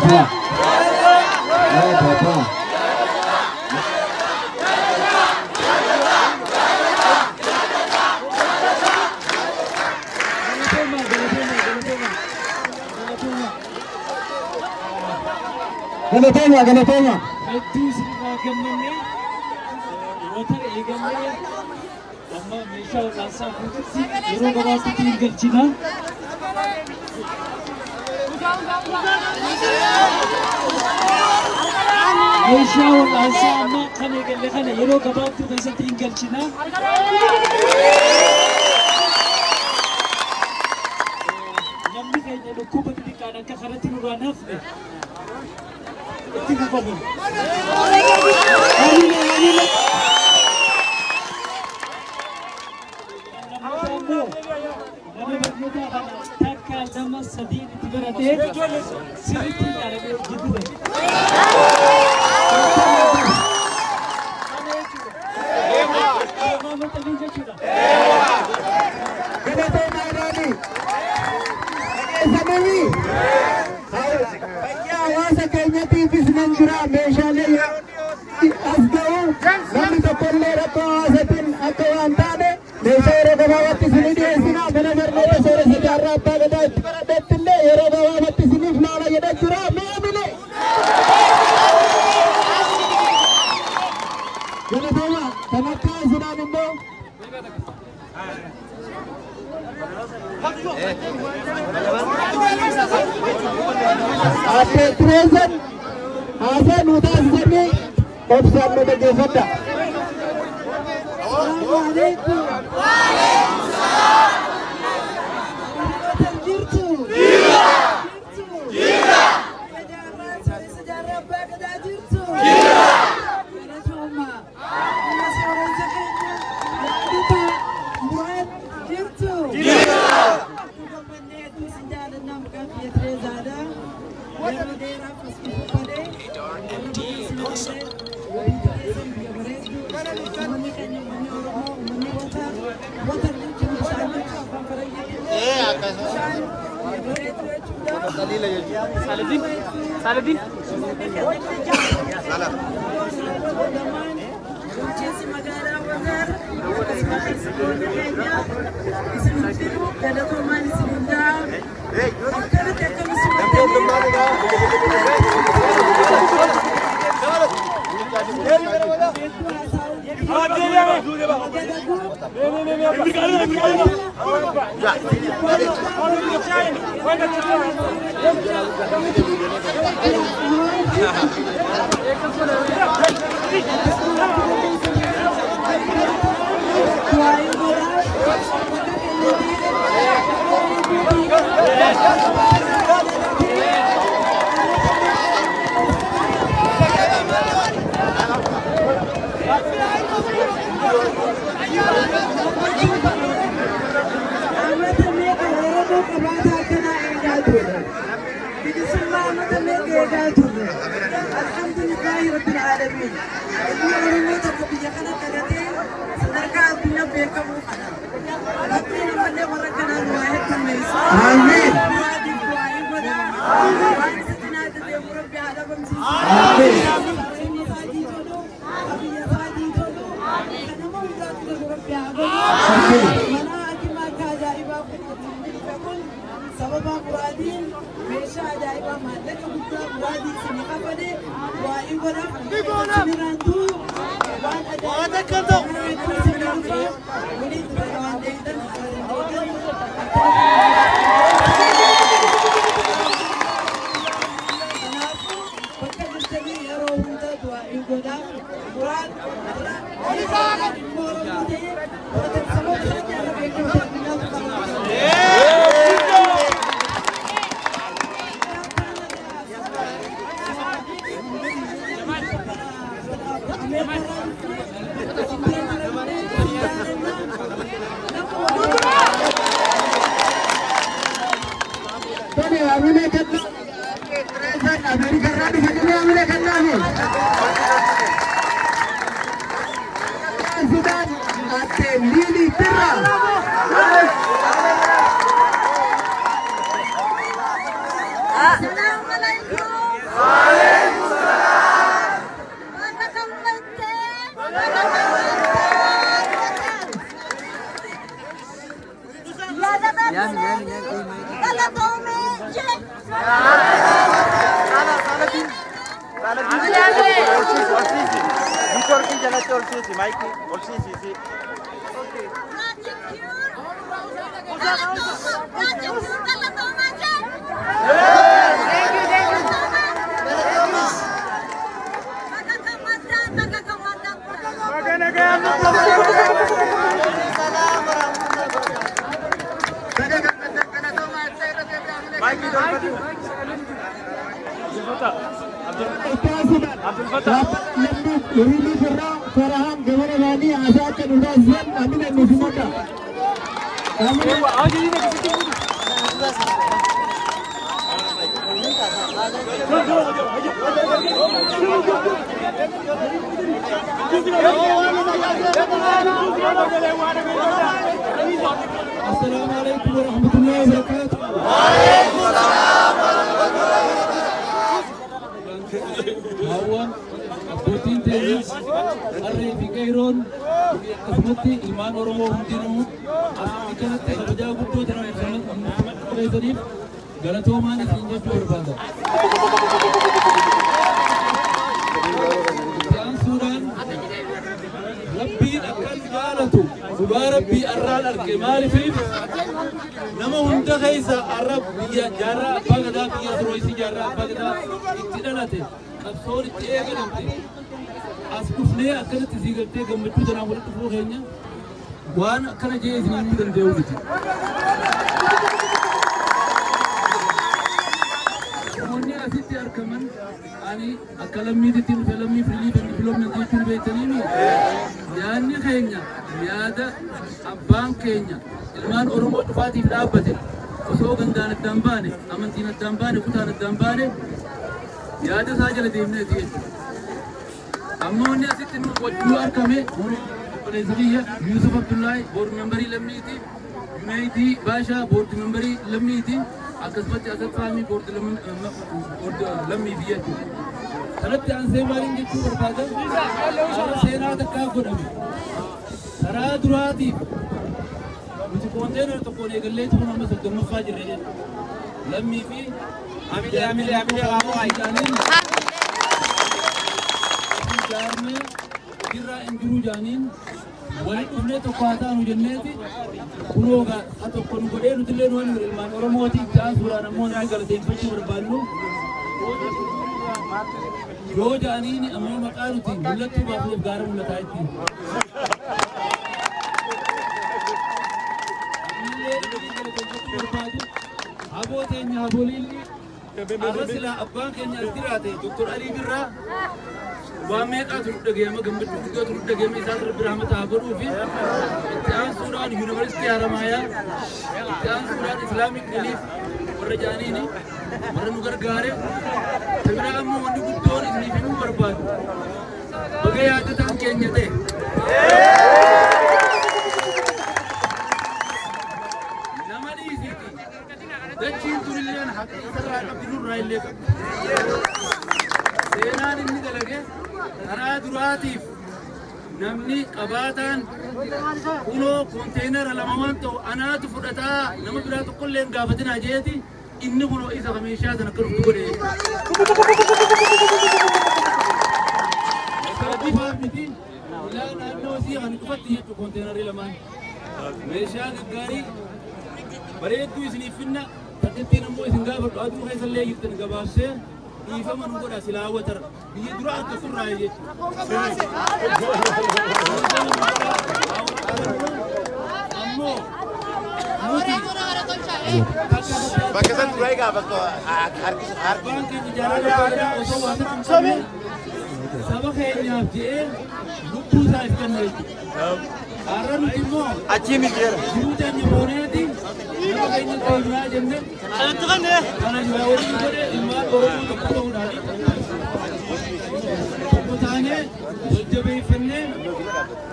papa. Yaa papa. Galatoomaa galatoomaa. Hedduu isinirraa gammannee water eegallee amma meeshaa wal'aansaa guututti yeroo gabaabduutti hin galchina. Meeshaa wal'aansaa amma kan eegalle kana yeroo gabaabduu keessatti hin galchina. Namni keenya dhukkuba xixiqqaan akka kanatti nurraan hafne itti fufamu. Hamilee hamilee. Lammaffaa immoo mana barnootaa kana takka lama sadiin itti baratee sirriitti ijaaramee hojii ture. Kana jechuudha. Deemaa maxxanee jechuudha. Galatoomaa Daanii. Dhageessananii. Fayyaa hawaasa keenyatiifis nan jira meeshaalee as ga'u namni tokkollee rakkoo hawaasatiin akka waan taane meeshaa yeroo gabaabaatti isinii dhiyeessina mana barnoota sooressa jaarraa abbaa gadaa itti baradhetti illee yeroo gabaabaatti isiniif laala jedha jira mi'a mile. Galatooma kan akka isinaan immoo Aadde Tireesan haasaa nuu taasisanii obsaan nu dhaggeeffadha. Assalamu alaikum. Jirtu. Jirtu. Jaarraa sooressa jaarraa abbaa gadaa jirtu. Galatooma. Amma sooressa keenya yaadota muraan jirtu. Akka gammannee hedduu isin jaalannaa maqaan kiyya Tireezaadha. Yeroo dheeraaf as dhufu malee warra bakka isin agarree biyya keessan biyya bareedduu uummanni keenya uummanni Oromoo uummanni watar watar jechuun bishaan jechuun afaan faranjiitti bishaan biyya bareedduu jechuudha. Saladin. Saladin. Lamaan bulchiinsi magaalaa Watar akkasumas keessummoonni keenya isin hundinuu galatoomaan isin hundaa akkanatti akkami Amata meeqa Oromoo qabaataa akkanaa eegaa turre. Bilisummaa amata meeqa eegaa turre. Alhamdulillaahi rabbil aalamiin. Ilmi Oromoo tokko biyya kana dhalatee sadarkaa addunyaa beekamuu kana. Rabbiin ammallee warra kanaa nu haa heddummeessu. Amiin. Muraadiif du'aa'ii godhaa. Waan isa cinaa deemu Rabbi haa dhabamsiisu. Amiin. Qabeenya isaatii tolu, biyya isaatii tolu, kan nama hundaatti tolu Rabbi haa godhu. Amiin. Mana hakimaa akka ajaa'ibaa kun dhufe kun sababa muraadiin meeshaa ajaa'ibaa maallaqa guddaa muraadii isin kafale waa'ii godhaaf isinirraan du'u waan ajaa'ibaa hedduu isin dhufa waliin dhufe waan deebitan haala dandeettan. Kanaafuu bakka jirtanii yeroo hunda du'aa'ii godhaaf muraad har'a ilmoo Oromoo ta'ee sababa isaatti har'a beekamtii addunyaatu qaba. Tole hamilee kennaa. Tireesan Ameerikarraa dhufanii hamilee kennaafi. Sudaan Aadde Liilii Birraa. Assalamu alaikum. السلام عليكم ورحمة الله وبركاته. وعليكم السلام ورحمة الله وبركاته. abbootiin teenyas harree fi qeeroon akkasumatti ilmaan Oromoo hundinuu asitti kanatti kabajaa guddoo tana ibsaniif galatoomaan isin jechuu barbaada. Itti aansuudhaan Rabbiin akkan jaalatu dhugaa Rabbii arraan arge maaliif nama hunda keessa arra biyya jaarraa abbaa gadaa biyya Surooyisii jaarraa abbaa gadaa itti dhalate qabsoon itti eegalamte as dhufnee akkanatti sii galtee gammachuu tanaan walitti dhufuu keenya waan akkana jee isin himuu danda'u miti. Namoonni asitti argaman ani akka lammiititti dhufe lammii Relief and Development jechuun beektaniimi yaadni keenya yaada abbaan keenya ilmaan Oromoo dhufaatiif dhaabbate osoo gandaan addaan baane amantiin addaan baane kutaan addaan baane yaada isaa jala deemneeti jechuudha. Amma wanni asitti nu argame obboleessa kiyya Yuusuf Abdullaahi board memberii lammiiti, Yunaayidii Baashaa board memberii lammiiti, akkasumatti Asad Faamii board lammii biyya jechuudha. Kanatti aansee maaliin jechuu barbaadan seenaa takkaa godhame karaa duraatiif nuti konteenara tokkoon eegallee tuun amma soddommaffaa jirre jechuudha. Lammii fi Amilee amilee amilee qaamuu jaaniin jaarmee irraa hin jiru jaaniin waliin dhufnee tokko haa taanu jenneeti kunoo haa tokko nu godhee nutillee nu waan ilmaan Oromooti itti aansuudhaan ammoo nama galateeffachuu barbaannu yoo jaaniin ammoo maqaa nuti mul'attuu baafneef gaara mul'ataa ittiin. Ammallee galateeffachuu barbaadu haboo teenya habooliilli arra silaa abbaan keenya as jiraate Dr. Alii Birraa waan meeqaa turu dhageema gammachuu guddaa turu dhageema isaan rabbi rahmata haa godhuu fi itti aansuudhaan yuunivarsiitii Haramaayaa itti aansuudhaan Islaamic Relief warra jaaniini warra nu gargaare biraa ammoo wanni guddoon isiniif himuu barbaadu baga yaadataan keenya ta'e. Nama dhiisiiti dachiin tunilleen haqa isarraa qabdi nurraa illee qabdi. Seenaan inni dalage karaa duraatiif namni qabaataan kunoo konteenara lama waan ta'u anaatu fudhataa nama biraa tokkollee hin gaafatinaa jeeti inni kunoo isa meeshaa sana akka dhuftu godhe. Qofaaf miti ilaa naannoo isii kan dhufatti jechuudha konteenarri lamaan. Meeshaa gaggaarii bareedduu isiniif finna takkittiin ammoo isin gaafadhu aduu keessallee jirtan gabaabsee dhiifama nu godha silaa hawwatarra biyya dura akka surraa jechuudha. Ammoo nuti Bakka san dura egaa bakka harkisa harki. abbaan keenya jaalala osoo waan hin qabne saba keenyaaf jedhee lubbuu isaa if kenna jechuudha. Har'a nuti immoo Achii miti jira. jiruu teenya booneeti nama keenya deemnaa jenne kana waliin godhe ilmaan Oromoo tokko ta'uudhaan tokko taanee wal jabeeffannee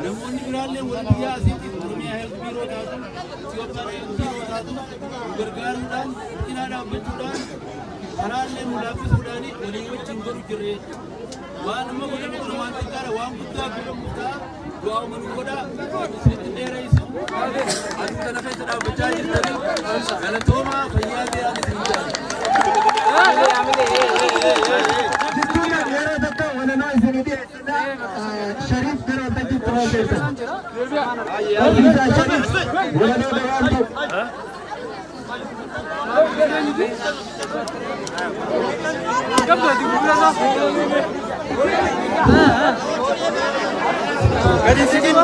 namoonni biraallee warra biyya asiitti Oromiyaa Health Bureau taatu Itiyoophiyaan Health Bureau taatu nu gargaaruudhaan cinaa dhaabbachuudhaan karaallee nu laaffisuudhaan walii wajjin godhu jirre jechuudha. Waan amma godhamu kun waan xiqqaadha waan guddaa godhamu ta'a du'aa nu godha isinitti dheeressu aduu kana keessa dhaabbachaa jirtanii galatoomaa fayyaa ta'aa isin jedha. Jechuun yeroo keessan. Barsiisaa shani walaloo gabaabduu. Gadi siqin.